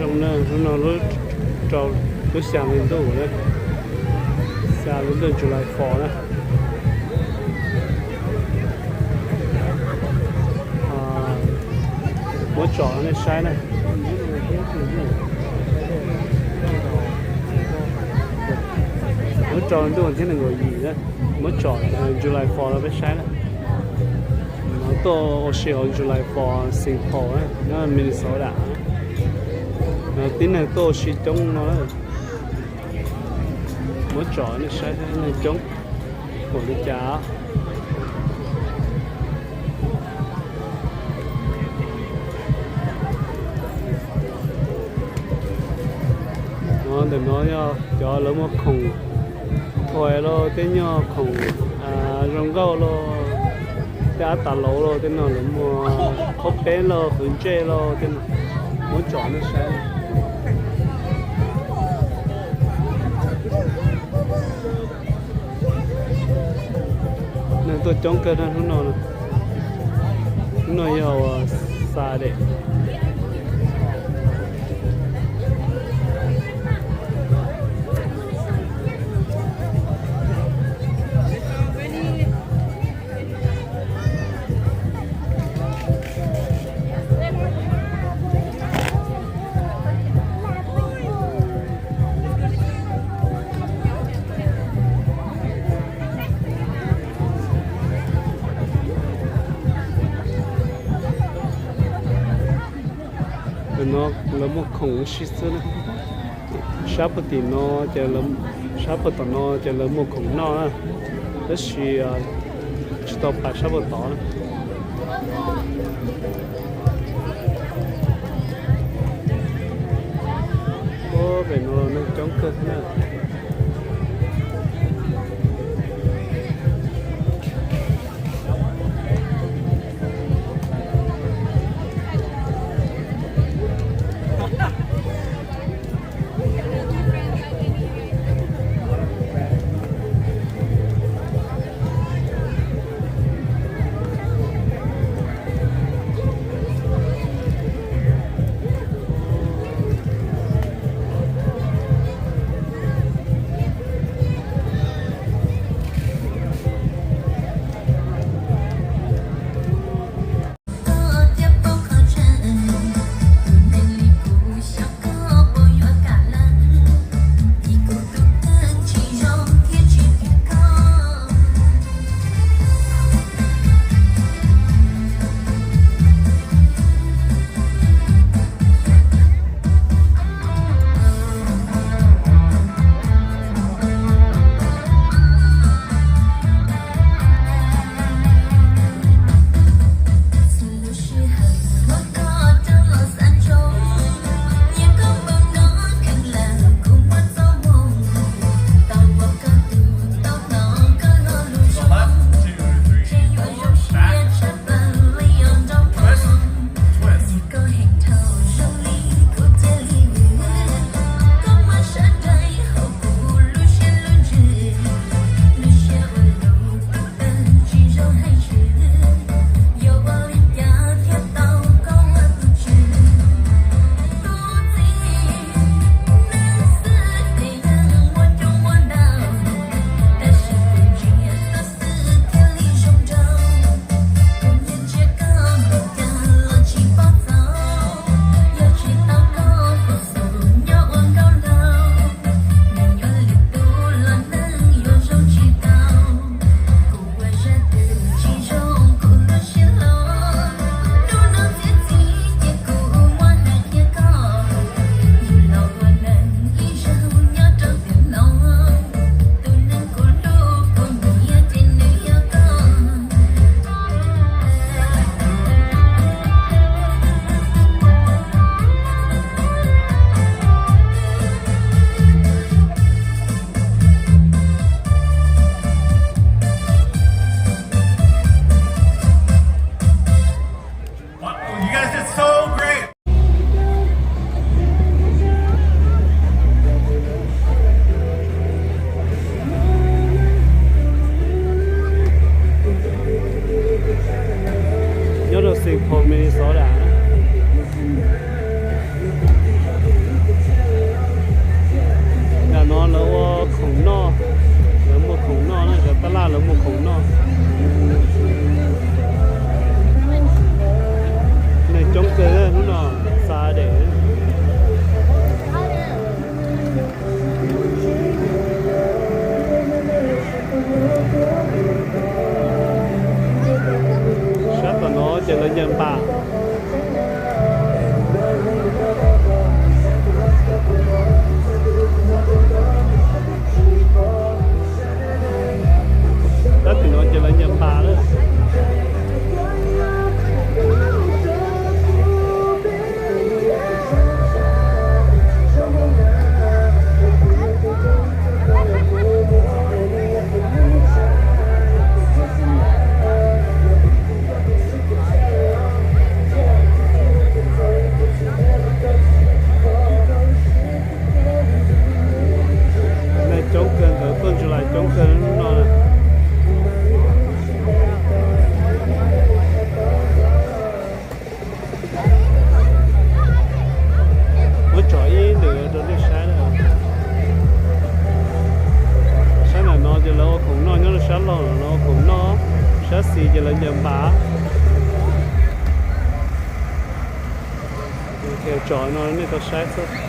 Hnub no lub rau lub xya hli ntuj na, xya hli ntuj July four na. Muab tsom nej saib na. Lub rau hli ntuj thiab nees nkaum yim na, muab tsom July four los peb saib na. No tuaj ua si hauv July four Saint Paul na, nyob Minnesota. No tib neeg tuaj ua si coob no na. Muab tsom nej saib thiab, neeg coob npaum li cas. No ntawm no yog cov lawv muag khoom thuas los tej nyuag khoom zoo nkauj los tej ab tas lauv los tej no, lawv muag qhob peb los qhwv ntsej los tej no, muab tsom nej saib. Neeg tuaj coob kawg na hnub no. Hnub no yog Saturday. No lawv muag khoom ua si xwb na. Sab puag tim no ces, sab puag tom no ces lawv muag khoom noj na, tab sis tsis tau pais sab puag tod na. Pem no los neeg coob kawg thiab na. Wow, you guys did so great. Nyob rau Saint Paul, Minnesota. Lawv ua khoom noj, lawv muag khoom noj na, cov tab laj lawv muag khoom noj. Neeg coob kawg hnub no, Saturday. Sab tom no ces lawv ncaws npas. Sab tim no ces lawv ncaws npas lawm. Neeg coob kawg, nkawd tuaj ntsis lais coob kawg no na. Muab tso ib ntawm rau nej saib na. Sab nram no ces lawv ua khoom noj, nyob rau sab laug no ua khoom noj, sab xis ces lawv ncaws npas. Tso no nej tau saib xwb.